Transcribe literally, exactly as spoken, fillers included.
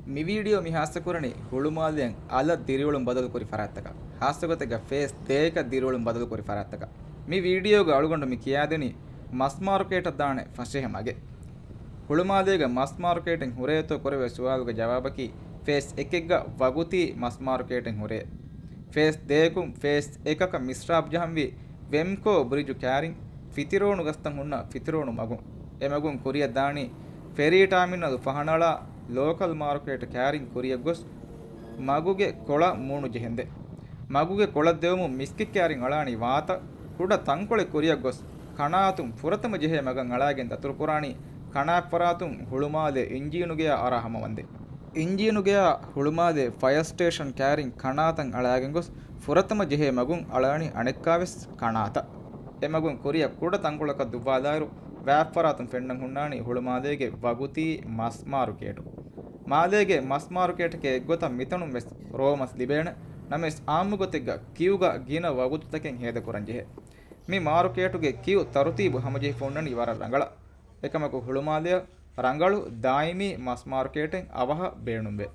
މި ވީޑިއޯ މި ހާއްސަކުރަނީ ހުޅުމާލެއަށް އަލަށް ދިރިއުޅުން ބަދަލުކުރި ފަރާތްތަކަށް، ހާއްސަގޮތެއްގަ ފޭސް ދޭއަކަށް ދިރިއުޅުން ބަދަލުކުރި ފަރާތްތަކަށް. މި ވީޑިއޯގަ އަޅުގަނޑު މި ކިޔާދިނީ މަސް މާރުކޭޓަށް ދާނެ ފަސޭހަ މަގެއް. ހުޅުމާލޭގަ މަސް މާރުކޭޓެއް ހުރޭތޯ ކުރެވޭ ސުވާލުގެ ޖަވާބަކީ ފޭސް އެކެއްގަ ވަގުތީ މަސް މާރުކޭޓެއް ހުރޭ. ފޭސް ދޭކުން ފޭސް އެކަކަށް މިސްރާބް ޖަހަންވީ ވެމްކޯ ބްރިޖު ކާރިން ފިތިރޯނު ގަސްތައް ހުންނަ ފިތިރޯނު މަގުން. އެމަގުން ކުރިއަށް ދާނީ ފެރީ ޓާމިނަލް ފަހަނަޅާ ލޯކަލް މާރުކޭޓް ކާރިން ކުރިއަށް ގޮސް މަގުގެ ކޮޅަށް މޫނު ޖެހެންދެ. މަގުގެ ކޮޅަށް ދެވުމުން މިސްކިތް ކާރިން އަޅާނީ ވާތަށް ކުޑަ ތަންކޮޅެއް ކުރިއަށް ގޮސް ކަނާތުން ފުރަތަމަ ޖެހޭ މަގަށް އަޅާގެން ދަތުރުކުރާނީ ކަނާތްފަރާތުން ހުޅުމާލޭ އިންޖީނުގެއާ އަރާ ހަމަވަންދެން. އިންޖީނުގެއާ ހުޅުމާލޭ ފަޔަރ ސްޓޭޝަން ކާރިން ކަނާތަށް އަޅާގެން ގޮސް ފުރަތަމަ ޖެހޭ މަގުން އަޅާނީ އަނެއްކާވެސް ކަނާތަށް. އެމަގުން ކުރިއަށް ކުޑަ ތަންކޮޅަކަށް ދުއްވާލާއިރު، ވާތްފަރާތުން ފެންނަން ހުންނާނީ ހުޅުމާލޭގެ ވަގުތީ މަސް މާރުކޭޓު. މާލޭގެ މަސް މާރުކޭޓަކީ އެއްގޮތަށް މިތަނުން ވެސް ރޯމަސް ލިބޭނެ. ނަމަވެސް އާއްމުގޮތެއްގަ ކިއުގަ ގިނަ ވަގުތުތަކެއް ހޭދަކުރަން ޖެހޭ. މި މާރުކޭޓުގެ ކިއު ތަރުތީބު ހަމަޖެހިފަ ހުންނަނީ ވަރަށް ރަނގަޅަށް. އެކަމަކު ހުޅުމާލެއަށް ރަނގަޅު ދާއިމީ މަސް މާރުކޭޓެއް އަވަހަށް ބޭނުންވޭ.